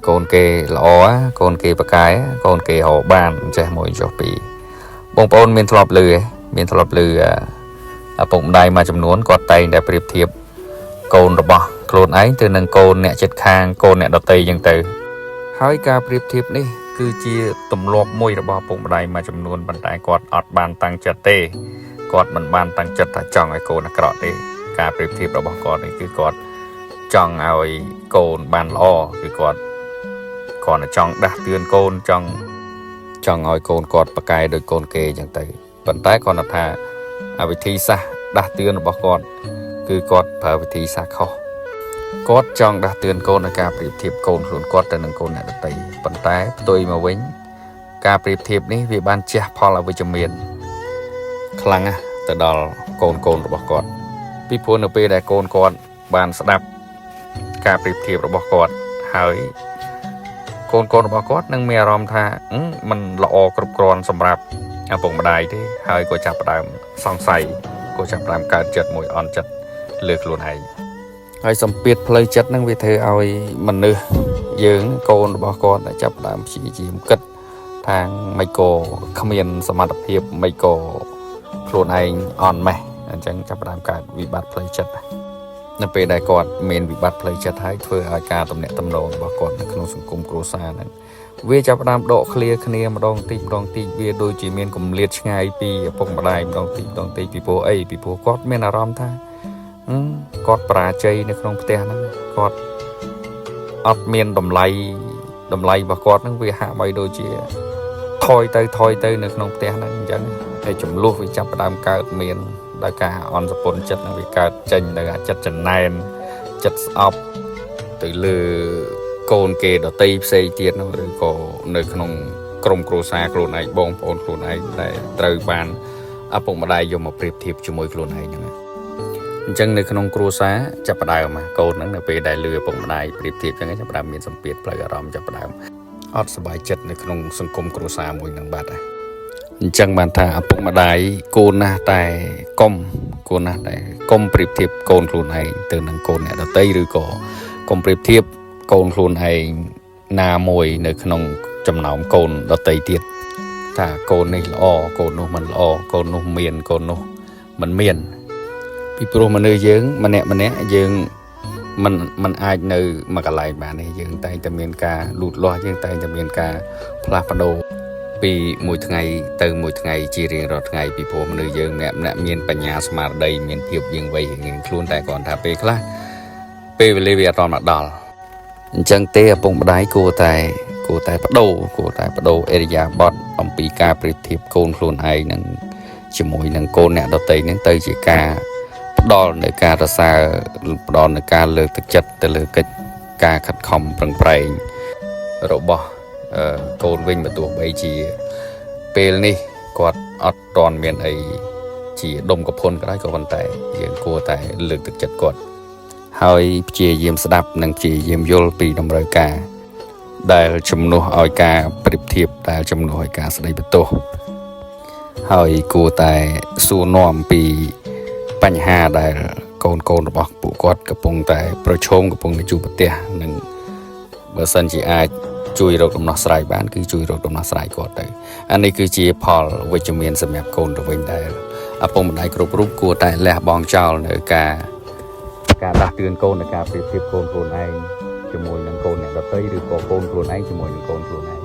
កូនគេល្អកូនគេប្រកែកូនគេរកបានចេះមួយចុះពីរបងប្អូនមានធ្លាប់ឮទេមានធ្លាប់ឮឪពុកម្ដាយមួយចំនួនគាត់តែងតែប្រៀបធៀបកូនរបស់ខ្លួនឯងទៅនឹងកូនអ្នកជិតខាងកូនអ្នកដទៃចឹងទៅហើយការប្រៀបធៀបនេះគឺជាទម្លាប់មួយរបស់ឪពុកម្ដាយមួយចំនួនប៉ុន្តែគាត់អត់បានតាំងចិត្តទេគាត់មិនបានតាំងចិត្តថាចង់ឲ្យកូនអាក្រក់ទេការប្រៀបធៀបរបស់គាត់នេះគឺគាត់ចង់ឲ្យកូនបានល្អគឺគាត់គ្រាន់តែចង់ដាស់តឿនកូនចង់ចង់ឲ្យកូនគាត់ប្រកែដូចកូនគេអញ្ចឹងទៅប៉ុន្តែគ្រាន់តែថាអាវិធីសាស្ត្រដាស់តឿនរបស់គាត់គឺគាត់ប្រើវិធីសាស្ត្រខុសគាត់ចង់ដាស់តឿនកូនในការប្រៀបធៀបកូនខ្លួនគាត់ទៅនឹងកូនអ្នកដទៃប៉ុន្តែផ្ទុយមកវិញការប្រៀបធៀបនេះវាបានជះផលអវិជ្ជមានខ្លាំងណាស់ទៅដល់កូនកូនរបស់គាត់ពីព្រោះនៅពេលដែលកូនគាត់បានស្ដាប់ការប្រៀបធៀបរបស់គាត់ហើយកូនកូនរបស់គាត់នឹងមានអារម្មណ៍ថាมันល្អគ្រប់គ្រាន់សម្រាប់ឪពុកម្ដាយទេហើយក៏ចាប់ផ្ដើមសង្ស័យក៏ចាប់ផ្ដើមកើតចិត្តមួយអន់ចិត្តលើខ្លួនឯងហើយសម្ពាធផ្លូវចិត្តនឹងវាធ្វើឲ្យមនុស្សយើងកូនរបស់គាត់ចាប់ផ្ដើមព្យាយាមគិតថាមិនក៏គ្មានសមត្ថភាពមិនក៏ខ្លួនឯងអន់ម៉េះអញ្ចឹងចាប់ផ្ដើមកើតវិបត្តិផ្លូវចិត្តនៅពេលដែលគាត់មានវិបត្តិផ្លូវចិត្តហើយធ្វើឲ្យការទំនាក់ទំនងរបស់គាត់នៅក្នុងសង្គមគ្រួសារហ្នឹងវាចាប់ផ្ដើមដកឃ្លាគ្នាម្ដងតិចម្ដងតិចវាដូចជាមានគម្លាតឆ្ងាយពីឪពុកម្ដាយម្ដងតិចម្ដងតិចពីព្រោះអីពីព្រោះគាត់មានអារម្មណ៍ថាគាត់បរាជ័យនៅក្នុងផ្ទះហ្នឹងគាត់អត់មានតម្លៃតម្លៃរបស់គាត់ហ្នឹងវាហាក់បីដូចជាថយទៅថយទៅនៅក្នុងផ្ទះហ្នឹងអញ្ចឹងហើយចំនួនវាចាប់ផ្ដើមកើតមានដោយការអន់សពុនចិត្តនឹងវាកើតចេញនៅអាចិត្តចំណែនចិត្តស្អប់ទៅលើកូនគេដតីផ្សេងទៀតនោះឬក៏នៅក្នុងក្រុមគ្រួសារខ្លួនឯងបងប្អូនខ្លួនឯងដែលត្រូវបានឪពុកម្ដាយយកមកប្រៀបធៀបជាមួយខ្លួនឯងហ្នឹងអញ្ចឹងនៅក្នុងគ្រួសារចាប់ផ្ដើមកូនហ្នឹងនៅពេលដែលលឺឪពុកម្ដាយប្រៀបធៀបអញ្ចឹងចាប់ផ្ដើមមានសម្ពាធផ្លូវអារម្មណ៍ចាប់ផ្ដើមអត់សប្បាយចិត្តនៅក្នុងសង្គមគ្រួសារមួយហ្នឹងបាត់ហើយអញ្ចឹងបានថាឪពុកម្ដាយកូនណាស់តែកុំកូនណាស់តែកុំប្រៀបធៀបកូនខ្លួនឯងទៅនឹងកូនអ្នកដទៃឬក៏កុំប្រៀបធៀបកូនខ្លួនឯងណាមួយនៅក្នុងចំណោមកូនដទៃទៀតថាកូននេះល្អកូននោះមិនល្អកូននោះមានកូននោះមិនមានពីព្រោះមនុស្សយើងម្នាក់ម្នាក់យើងមិនមិនអាចនៅមួយកន្លែងបានទេយើងតែងតែមានការលូតលាស់យើងតែងតែមានការផ្លាស់ប្ដូរពីមួយថ្ងៃទៅមួយថ្ងៃជារៀងរាល់ថ្ងៃពីព្រោះមនុស្សយើងម្នាក់ម្នាក់មានបញ្ញាស្មារតីមានភាពវៀងវៃរៀងៗខ្លួនតែគ្រាន់ថាពេលខ្លះពេលវេលាវាអត់មកដល់អញ្ចឹងទេឪពុកម្ដាយគួរតែគួរតែបដូរគួរតែបដូរអេរិយាបថអំពីការប្រៀបធៀបកូនខ្លួនឯងនឹងជាមួយនឹងកូនអ្នកដទៃនឹងទៅជាការផ្ដល់នៅការរសើរផ្ដល់នៅការលើកទឹកចិត្តទៅលើកិច្ចការខិតខំប្រឹងប្រែងរបស់កូនវិញបើទោះបីជាពេលនេះគាត់អត់ទាន់មានអីជាដុំកភុនក៏ដោយក៏ប៉ុន្តែយើងគួរតែលើកទឹកចិត្តគាត់ហើយព្យាយាមស្ដាប់និងព្យាយាមយល់ពីតម្រូវការដែលជំនួសឲ្យការប្រៀបធៀបដែលជំនួសឲ្យការស្ដីបន្ទោសហើយគួរតែសួរនាំពីបញ្ហាដែលកូនកូនរបស់ពួកគាត់កំពុងតែប្រឈមកំពុងតែជួបប្រទះនិងបើសិនជាអាចជួយរកដំណោះស្រាយបានគឺជួយរកដំណោះស្រាយគាត់ទៅអានេះគឺជាផលវិជ្ជមានសម្រាប់កូនទៅវិញដែលឪពុកម្ដាយគ្រប់រូបគួរតែលះបង់ចោលនៅការការដាស់តឿនកូនในការប្រៀបធៀបកូនខ្លួនឯងជាមួយនឹងកូនអ្នកដទៃឬក៏កូនខ្លួនឯងជាមួយនឹងកូនខ្លួនឯង។